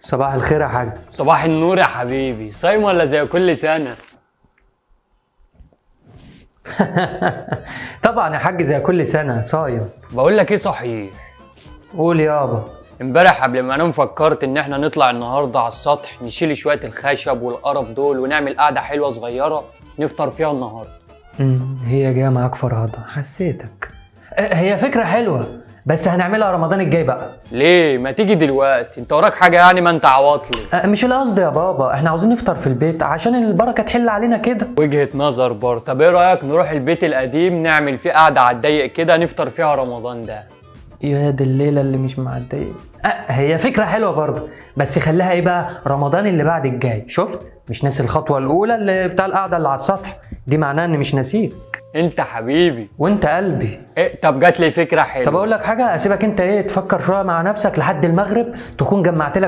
صباح الخير يا حاج. صباح النور يا حبيبي. صايم ولا زي كل سنة؟ طبعا يا حاج زي كل سنة صايم. بقول لك ايه صحيح، قول يابا. امبارح قبل ما انام فكرت ان احنا نطلع النهارده على السطح نشيل شوية الخشب والقرف دول ونعمل قعدة حلوة صغيرة نفطر فيها النهارده. هي جاية معاك فرهضة، حسيتك. هي فكرة حلوة بس هنعملها رمضان الجاي بقى. ليه ما تيجي دلوقتي؟ انت وراك حاجة يعني؟ ما انت عواطلي. مش القصد يا بابا، احنا عاوزين نفطر في البيت عشان البركة تحل علينا كده. وجهة نظر برضه. طب ايه رأيك نروح البيت القديم نعمل فيه قعدة على الضيق كده نفطر فيها رمضان ده؟ يا دي الليلة اللي مش معدية. هي فكرة حلوة برضه بس خليها ايه بقى رمضان اللي بعد الجاي. شفت؟ مش ناسي الخطوة الأولى اللي بتاع القعدة اللي على السطح دي، معناها إن مش ناسيك. انت حبيبي. وانت قلبي. إيه؟ طب جات لي فكرة حلوة. طب اقول لك حاجة، اسيبك انت ايه تفكر شوية مع نفسك لحد المغرب تكون جمعت لك